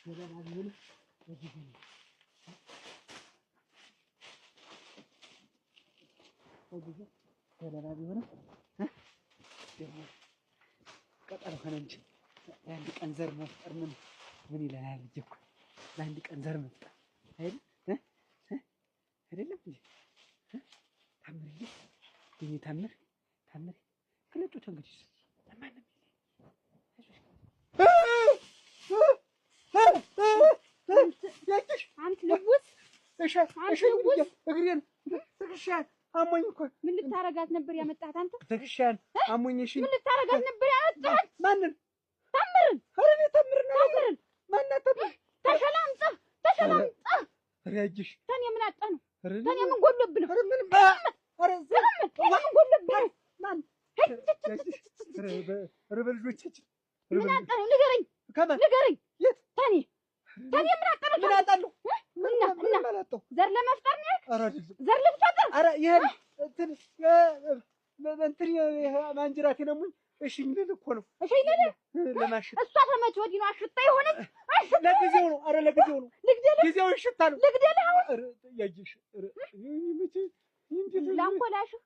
ገለባ ቢሆንም በጊዜ ነው። በጊዜ ገለባ ቢሆንም ደግሞ ቀጠሮ ሆነ እንጂ ለአንድ ቀን ዘር መፍጠር ምን ምን ይለናል? ልጄ እኮ ለአንድ ቀን ዘር መፍጠር አይደል አይደለም እንዴ? ታምርዬ የኔ ታምር ታምር ግለጡት እንግዲህ ለማንም አንተ ልውስ እግሬን ትከሻዬን አሞኝ እኮ። ምን ልታረጋት ነበር ያመጣሃት አንተ? ትከሻዬን አሞኝ። እሺ ምን ልታረጋት ነበር ያመጣሃት? ማንን? ታምርን። ኧረ እኔ ታምርን ታምርን ማናት ታምር? ተሸላምጠህ ተሸላምጠህ። ኧረ ያጅሽ ተኔ ምን አጣህ ነው? ተኔ ምን ጎሎብህ ነው? ኧረ ምንም ኧረ ተኔ ምን ጎሎብህ ነው? ማን? ኧረ በልጆቻችን ምን አጣህ ነው? ንገረኝ ከማን ንገረኝ። የት? ተኔ ተኔ ምን አጣህ ነው? ምን አጣለሁ? እና እና ዘር ለመፍጠር ነው ያልክ? ኧረ አይደለም። ዘር ልትፈጥር? ኧረ ይሄን እንትን እንትን ማንጅራቴን አሞኝ እሽኝ ልል እኮ ነው። እሺ ልል ለማሸት እሷ ተመቼ ወዲህ ነው አሽታ የሆነች። አሽታ ለጊዜው ነው። ኧረ ለጊዜው ነው። ልግደልህ፣ ጊዜው እሽታ ነው። ልግደልህ አሁን ኧረ ያየሽ ኧረ መቼ እንዴት ላንኮላሽህ።